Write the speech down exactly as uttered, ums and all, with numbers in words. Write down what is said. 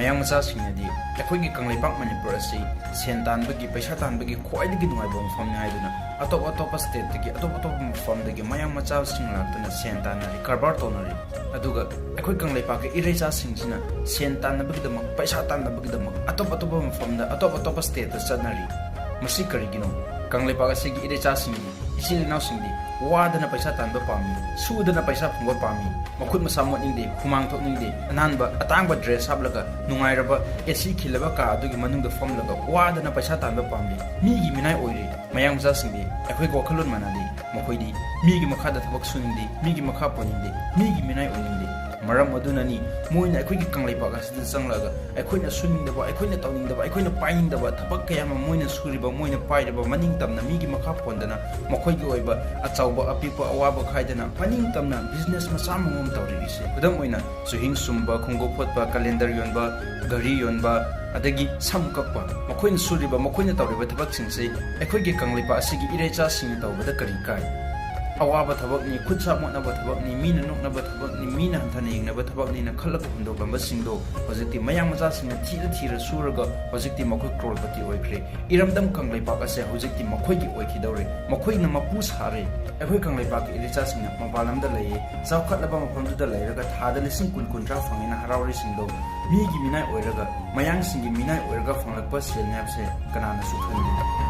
ꯃꯌꯥꯡ ꯃꯆꯥꯁꯤꯡꯅꯗꯤ ꯑꯩꯈꯣꯏꯒꯤ ꯀꯪꯂꯩꯄꯥꯛ ꯃꯅꯤꯄꯨꯔ ꯑꯁꯤ ꯁꯦꯟ ꯇꯥꯟꯕꯒꯤ, ꯄꯩꯁꯥ ꯇꯥꯟꯕꯒꯤ ꯈ꯭ꯋꯥꯏꯗꯒꯤ ꯅꯨꯡꯉꯥꯏꯕ ꯃꯐꯝꯅꯤ ꯍꯥꯏꯗꯨꯅ ꯑꯇꯣꯞ ꯑꯇꯣꯞꯄ stateꯇꯒꯤ, ꯑꯇꯣꯞ ꯑꯇꯣꯞꯄ ꯃꯐꯝꯗꯒꯤ ꯃꯌꯥꯡ ꯃꯆꯥꯁꯤꯡ ꯂꯥꯛꯇꯨꯅ ꯁꯦꯟ ꯇꯥꯟꯅꯔꯤ, ꯀꯔꯕꯥꯔ ꯇꯧꯅꯔꯤ꯫ ꯑꯗꯨꯒ ꯑꯩꯈꯣꯏ ꯀꯪꯂꯩꯄꯥꯛꯀꯤ ꯏꯔꯩꯆꯥꯁꯤꯡꯁꯤꯅ ꯁꯦꯟ ꯇꯥꯟꯅꯕꯒꯤꯗꯃꯛ, ꯄꯩꯁꯥ ꯇꯥꯟꯅꯕꯒꯤꯗꯃꯛ ꯑꯇꯣꯞ ꯑꯇꯣꯞꯄ ꯃꯐꯝꯗ, ꯑꯇꯣꯞ ꯑꯇꯣꯞꯄ stateꯇ ꯆꯠꯅꯔꯤ꯫ ꯃꯁꯤ ꯀꯔꯤꯒꯤꯅꯣ? ꯀꯪꯂꯩꯄꯥꯛ ꯑꯁꯤꯒꯤ ꯏꯔꯩꯆꯥꯁꯤꯡꯗꯤ, ꯏꯆꯤꯜ ꯏꯅꯥꯎꯁꯤꯡꯗꯤ ꯋꯥꯗꯅ ꯄꯩꯁꯥ ꯇꯥꯟꯕ ꯄꯥꯝꯃꯤ, ꯁꯨꯗꯅ ꯄꯩꯁꯥ ꯐꯪꯕ ꯄꯥꯝꯃꯤ, ꯃꯈꯨꯠ ꯃꯁꯥ ꯃꯣꯠꯅꯤꯡꯗꯦ, ꯍꯨꯃꯥꯡ ꯊꯣꯛꯅꯤꯡꯗꯦ, ꯑꯅꯥꯟꯕ ꯑꯇꯥꯡꯕ dress ꯍꯥꯞꯂꯒ ꯅꯨꯡꯉꯥꯏꯔꯕ AC ꯈꯤꯜꯂꯕ ꯀꯥ ꯑꯗꯨꯒꯤ ꯃꯅꯨꯡꯗ ꯐꯝꯂꯒ ꯋꯥꯗꯅ ꯄꯩꯁꯥ ꯇꯥꯟꯕ ꯄꯥꯝꯂꯤ꯫ ꯃꯤꯒꯤ ꯃꯤꯅꯥꯏ ꯑꯣꯏꯔꯤ꯫ ꯃꯌꯥꯡ ꯃꯆꯥꯁꯤꯡꯗꯤ ꯑꯩꯈꯣꯏꯒ ꯋꯥꯈꯜꯂꯣꯟ ꯃꯥꯟꯅꯗꯦ꯫ ꯃꯈꯣꯏꯗꯤ ꯃꯤꯒꯤ ꯃꯈꯥꯗ ꯊꯕꯛ ꯁꯨꯅꯤꯡꯗꯦ, ꯃꯤꯒꯤ ꯃꯈꯥ ꯄꯣꯟꯅꯤꯡꯗꯦ, ꯃꯤꯒꯤ ꯃꯤꯅꯥꯏ ꯑꯣꯏꯅꯤꯡꯗꯦ꯫ ꯃꯔꯝ ꯑꯗꯨꯅꯅꯤ ꯃꯣꯏꯅ ꯑꯩꯈꯣꯏꯒꯤ ꯀꯪꯂꯩꯄꯥꯛ ꯑꯁꯤꯗ ꯆꯪꯂꯛꯑꯒ ꯑꯩꯈꯣꯏꯅ ꯁꯨꯅꯤꯡꯗꯕ, ꯑꯩꯈꯣꯏꯅ ꯇꯧꯅꯤꯡꯗꯕ, ꯑꯩꯈꯣꯏꯅ ꯄꯥꯏꯅꯤꯡꯗꯕ ꯊꯕꯛ ꯀꯌꯥ ꯑꯃ ꯃꯣꯏꯅ ꯁꯨꯔꯤꯕ, ꯃꯣꯏꯅ ꯄꯥꯏꯔꯤꯕ, ꯃꯅꯤꯡ ꯇꯝꯅ ꯃꯤꯒꯤ ꯃꯈꯥ ꯄꯣꯟꯗꯅ ꯃꯈꯣꯏꯒꯤ ꯑꯣꯏꯕ ꯑꯆꯧꯕ ꯑꯄꯤꯛꯄ ꯑꯋꯥꯕ ꯈꯥꯏꯗꯅ ꯃꯅꯤꯡ ꯇꯝꯅ business ꯃꯆꯥ ꯑꯃꯃꯝ ꯇꯧꯔꯤꯕꯁꯦ꯫ ꯈꯨꯗꯝ ꯑꯣꯏꯅ ꯆꯨꯍꯤꯡ ꯁꯨꯝꯕ, ꯈꯣꯡꯎꯞ ꯐꯣꯠꯄ, calendar ꯌꯣꯟꯕ, ꯘꯔꯤ ꯌꯣꯟꯕ, ꯑꯗꯒꯤ ꯁꯝ ꯀꯛꯄ, ꯃꯈꯣꯏꯅ ꯁꯨꯔꯤꯕ, ꯃꯈꯣꯏꯅ ꯇꯧꯔꯤꯕ ꯊꯕꯛꯁꯤꯡꯁꯦ ꯑꯩꯈꯣꯏꯒꯤ ꯀꯪꯂꯩꯄꯥꯛ ꯑꯁꯤꯒꯤ ꯏꯔꯩꯆꯥꯁꯤꯡꯅ ꯇꯧꯕꯗ ꯀꯔꯤ ꯀꯥꯏ? ꯑꯋꯥꯕ ꯊꯕꯛꯅꯤ, ꯈꯨꯠ ꯁꯥ ꯃꯣꯠꯅꯕ ꯊꯕꯛꯅꯤ, ꯃꯤꯅ ꯅꯣꯛꯅꯕ ꯊꯕꯛꯅꯤ, ꯃꯤꯅ ꯍꯟꯊꯅ ꯌꯦꯡꯅꯕ ꯊꯕꯛꯅꯤꯅ ꯈꯜꯂꯒ ꯍꯨꯟꯗꯣꯛꯂꯝꯕꯁꯤꯡꯗꯣ ꯍꯧꯖꯤꯛꯇꯤ ꯃꯌꯥꯡ ꯃꯆꯥꯁꯤꯡꯅ ꯊꯤꯔ ꯊꯤꯔ ꯁꯨꯔꯒ ꯍꯧꯖꯤꯛꯇꯤ ꯃꯈꯣꯏ crorepati ꯑꯣꯏꯈ꯭ꯔꯦ꯫ ꯏꯔꯝꯗꯝ ꯀꯪꯂꯩꯄꯥꯛ ꯑꯁꯦ ꯍꯧꯖꯤꯛꯇꯤ ꯃꯈꯣꯏꯒꯤ ꯑꯣꯏꯈꯤꯗꯧꯔꯦ꯫ ꯃꯈꯣꯏꯅ ꯃꯄꯨ ꯁꯥꯔꯦ꯫ ꯑꯩꯈꯣꯏ ꯀꯪꯂꯩꯄꯥꯛꯀꯤ ꯏꯔꯩꯆꯥꯁꯤꯡꯅ ꯃꯄꯥꯟ ꯂꯝꯗ ꯂꯩꯌꯦ, ꯆꯥꯎꯈꯠꯂꯕ ꯃꯐꯝꯗꯨꯗ ꯂꯩꯔꯒ ꯊꯥꯗ ꯂꯤꯁꯤꯡ ꯀꯨꯟ ꯀꯨꯟꯊ꯭ꯔꯥ ꯐꯪꯉꯦꯅ ꯍꯔꯥꯎꯔꯤꯁꯤꯡꯗꯣ ꯃꯤꯒꯤ ꯃꯤꯅꯥꯏ ꯑꯣꯏꯔꯒ, ꯃꯌꯥꯡꯁꯤꯡꯒꯤ ꯃꯤꯅꯥꯏ ꯑꯣꯏꯔꯒ ꯐꯪꯂꯛꯄ ꯁꯦꯜꯅꯤ ꯍꯥꯏꯕꯁꯦ ꯀꯅꯥꯅꯁꯨ ꯈꯟꯗꯦ꯫